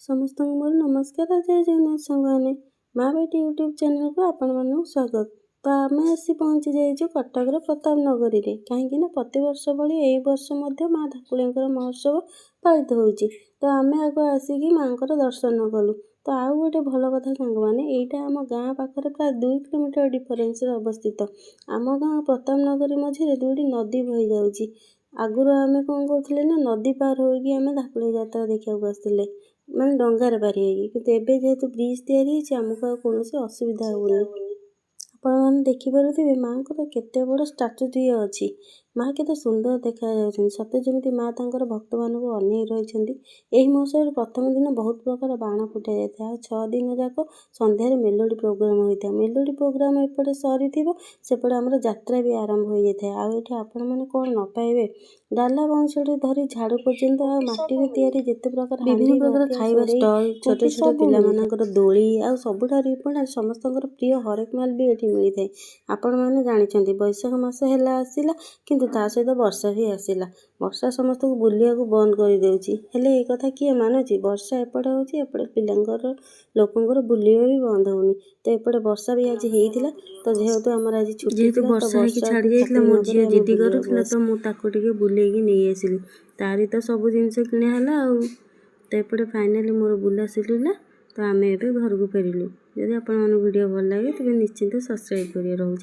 ସମସ୍ତଙ୍କୁ ମୋର ନମସ୍କାର, ଜୟ ଜଗନ୍ନାଥ ସାଙ୍ଗମାନେ। ମା ବେଟି ୟୁଟ୍ୟୁବ୍ ଚ୍ୟାନେଲ୍କୁ ଆପଣମାନଙ୍କୁ ସ୍ୱାଗତ। ତ ଆମେ ଆସି ପହଞ୍ଚି ଯାଇଛୁ କଟକର ପ୍ରତାପ ନଗରୀରେ, କାହିଁକି ନା ପ୍ରତିବର୍ଷ ଭଳି ଏଇ ବର୍ଷ ମଧ୍ୟ ମା ଧାକୁଲେଇଙ୍କର ମହୋତ୍ସବ ପାଳିତ ହେଉଛି। ତ ଆମେ ଆଗ ଆସିକି ମାଆଙ୍କର ଦର୍ଶନ କଲୁ। ତ ଆଉ ଗୋଟେ ଭଲ କଥା ସାଙ୍ଗମାନେ, ଏଇଟା ଆମ ଗାଁ ପାଖରେ ପ୍ରାୟ 2 କିଲୋମିଟର ଡିଫରେନ୍ସରେ ଅବସ୍ଥିତ। ଆମ ଗାଁ ପ୍ରତାପ ନଗରୀ ମଝିରେ ଦୁଇଟି ନଦୀ ବହିଯାଉଛି। ଆଗରୁ ଆମେ କ'ଣ କରୁଥିଲେ ନା ନଦୀ ପାର ହୋଇକି ଆମେ ଧାକୁଲେଇ ଯାତ୍ରା ଦେଖିବାକୁ ଆସୁଥିଲେ, ମାନେ ଡଙ୍ଗାରେ ପାରି ହେଇକି। କିନ୍ତୁ ଏବେ ଯେହେତୁ ବ୍ରିଜ୍ ତିଆରି ହେଇଛି, ଆମକୁ ଆଉ କୌଣସି ଅସୁବିଧା ହେଉନି। ଆପଣମାନେ ଦେଖିପାରୁଥିବେ ମାଆଙ୍କର କେତେ ବଡ଼ ଷ୍ଟାଚୁଟିଏ ଅଛି। ମା କେତେ ସୁନ୍ଦର ଦେଖାଯାଉଛନ୍ତି, ସତେ ଯେମିତି ମା ତାଙ୍କର ଭକ୍ତମାନଙ୍କୁ ଅନେଇ ରହିଛନ୍ତି। ଏହି ମହୋତ୍ସବରେ ପ୍ରଥମ ଦିନ ବହୁତ ପ୍ରକାର ବାଣ ଫୁଟା ଯାଇଥାଏ ଆଉ 6 ଦିନ ଯାକ ସନ୍ଧ୍ୟାରେ ମେଲୋଡ଼ି ପ୍ରୋଗ୍ରାମ୍ ହୋଇଥାଏ। ମେଲୋଡ଼ି ପ୍ରୋଗ୍ରାମ୍ ଏପଟେ ସରିଥିବ, ସେପଟେ ଆମର ଯାତ୍ରା ବି ଆରମ୍ଭ ହୋଇଯାଇଥାଏ। ଆଉ ଏଠି ଆପଣମାନେ କ'ଣ ନ ପାଇବେ? ଡାଲା, ବଉଁଶଠୁ ଧରି ଝାଡ଼ୁ ପର୍ଯ୍ୟନ୍ତ ଆଉ ମାଟିରେ ତିଆରି ଯେତେ ପ୍ରକାର ବିଭିନ୍ନ ହାଣ୍ଡି, ପ୍ରକାର ମାଠିଆ, ଖାଇବା ସୋରେଇ, ଷ୍ଟଲ୍, ଛୋଟ କୁମ୍ପି ଛୋଟ ସବୁ ମିଳିଥାଏ। ପିଲାମାନଙ୍କର ଦୋଳି ଆଉ ସବୁଠାରୁ ଇମ୍ପୋର୍ଟାଣ୍ଟ ସମସ୍ତଙ୍କର ପ୍ରିୟ ହରେକ ମାଲ ବି ଏଠି ମିଳିଥାଏ। ଆପଣମାନେ ଜାଣିଛନ୍ତି, ବୈଶାଖ ମାସ ହେଲା ଆସିଲା, କିନ୍ତୁ ତା ସହିତ ବର୍ଷା ବି ଆସିଲା। ବର୍ଷା ସମସ୍ତଙ୍କୁ ବୁଲିବାକୁ ବନ୍ଦ କରିଦେଉଛି। ହେଲେ ଏ କଥା କିଏ ମାନୁଛି? ବର୍ଷା ଏପଟେ ହେଉଛି, ଏପଟେ ପିଲାଙ୍କର ଲୋକଙ୍କର ବୁଲିବା ବି ବନ୍ଦ ହେଉନି। ତ ଏପଟେ ବର୍ଷା ବି ଆଜି ହେଇଥିଲା। ତ ଯେହେତୁ ଆମର ଆଜି ଛୁଟି ଯେହେତୁ ଥିଲା, ତ ବର୍ଷା ହେଇକି ବର୍ଷାକୁ ଛାଡ଼ି ଯାଇଥିଲା, ଖାତିର ମୋ ନକରି ଝିଅ ଆମେ ଜିଦି ବୁଲିବାକୁ କରୁଥିଲା, ତ ମୁଁ ତାକୁ ଟିକେ ବୁଲେଇକି ନେଇ ଆସିଲି। ତାରି ତ ସବୁ ଜିନିଷ କିଣା ହେଲା। ଆଉ ତ ଏପଟେ ଫାଇନାଲି ମୋର ବୁଲା ସରିଲା, ତ ଆମେ ଏବେ ଘରକୁ ଫେରିଲୁ। ଯଦି ଆପଣମାନଙ୍କୁ ଭିଡ଼ିଓ ଭଲ ଲାଗେ, ତେବେ ନିଶ୍ଚିନ୍ତ ସବସ୍କ୍ରାଇବ୍ କରିବେ। ରହୁଛି।